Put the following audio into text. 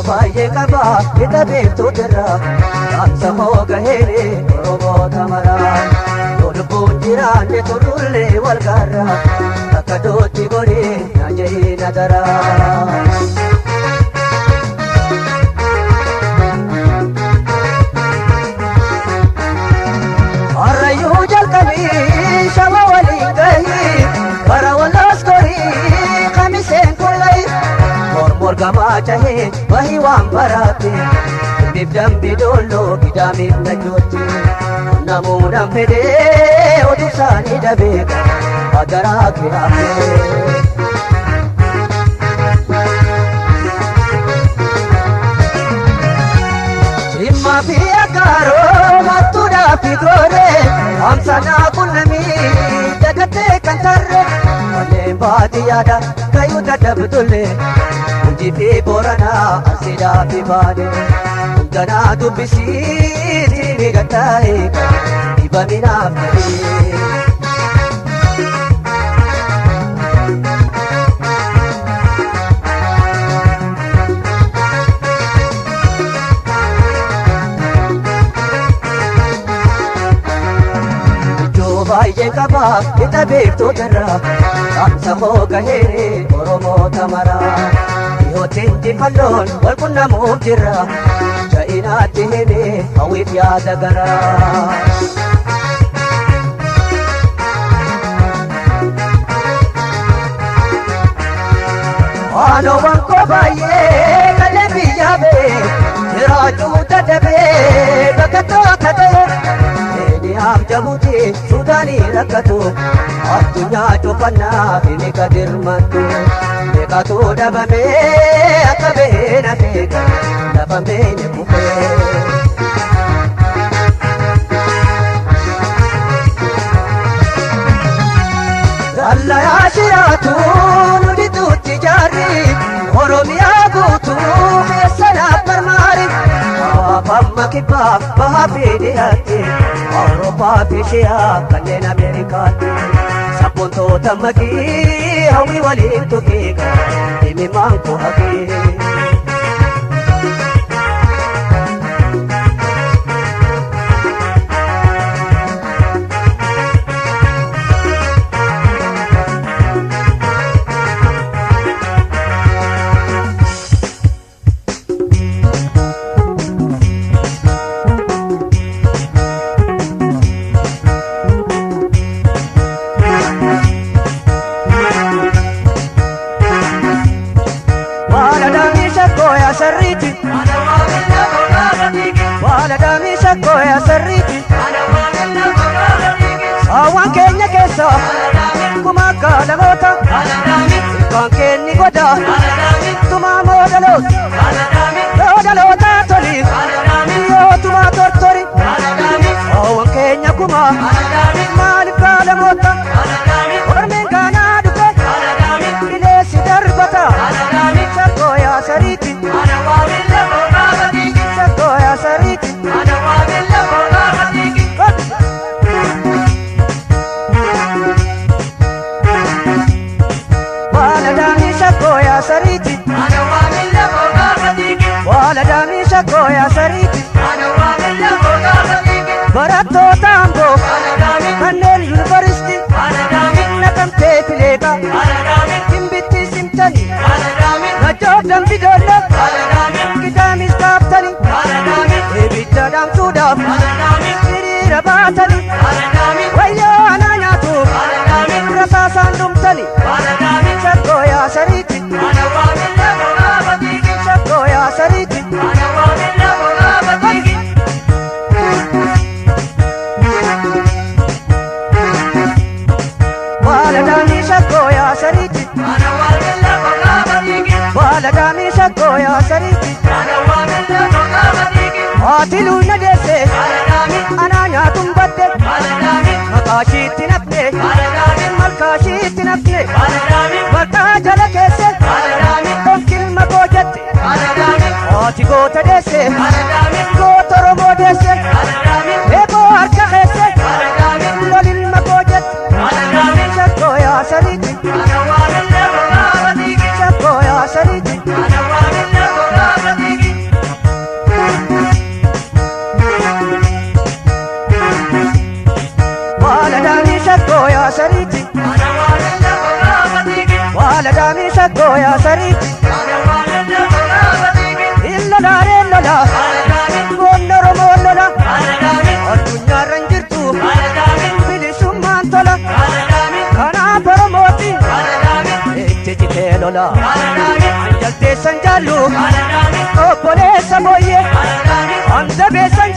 Ita beektu jirra dhaamsa koo gaheere Oromoota maraa yoo lubbuun jiraanne turrullee wal gaarra akka dootti godhee na jehee na daraa. Harrayyuu jalqabii shama waliin gahii bara walaas gorii kamiseen kullayi. Morgamaa cahee bahii waan baraate Bif dambi dolloo gidaamiif na jootti Namuudhaan fedhee oduu isaanii dabeeka hagaraa kiraafee. Jimmaa fi Aggaaroo mattuudhaa fi gooree Hamsanaa qunnamii dagattee kan tarree Kanneen baadiyyaadha kayyuu dadhabdullee Hojii fi Booranaa Arsiidhaa fi Baalee Hundanaa dubbisiitii ni gattaa'e dhibaminaaf ta'ee. Ijoo baay'ee qabaa ita beektoota irraa dhaamsa koo gaheere Oromoota maraa. Dhiyootti injifannoon wal qunnamuuf jirra ja'inaatti himee hawwiif yaada garaa. Waanowwan koo baay'ee kanneen biyyaa ba'e jiraachuu dadhabee bakka tokko ta'e. Keeniyaaf Jabuuti Suudaanii rakkatu addunyaa cufannaa fi meeqa dirmattu. Meeqatu dhabamee akka beena feeka lafa beene kufee. Dallayaa shiraatu nu gidduutti jaarri Oromiyaa guutuu keessa naaf barmaari. Amma kibbaa bahaa fi dhiyaatti Awurooppaa fi Eshiyaa kanneen Ameerikaatti. Sabboontoota maqii hawwii waliin tuqiiqa dhimmimaan koo haqii. Saawwan keenya keessa kuma akka lamoota ilkaan keenni goda tumaa moodaloota moodaloota toli yoo tumaa tortori saawwan keenya kuma maaliif gaalamoota ormeen gaanaa dhufe bineensi darbata shakkoo yaa sariiti shakkoo yaa sariiti. Barattoota Amboo kanneen yuunivarsiitii naqamtee fileeqa Timbitti simtanii Najjoo dambi doolla Gidaamis kaaftanii Ibidda dhaamsuudhaaf hiriira baatanii Wayyoo anaa nyaatu rasaasaan dhumtanii Shakkoo yaa sariiti Shakkoo yaa sariiti. Haati luuna deesse anaa nyaatuun badde maqaa ishiitti nafne malkaa ishiitti nafne malkaa jala keesse onkilma koo jette haati goota deesse goota Oromoo deesse eeboo harka keesse lolilma koo jette shakkoo yaa sariiti shakkoo yaa sariiti. Waaladami shakkoo yaa sariiti. Waaladami shakkoo yaa sariiti. Illola lola goonni Oromoo lola addunyaarra hin jirtu bilisummaan tola kanaaf Oromooti itti citee lola anjalteessan jaallu obboleessa mooyyee andabeessan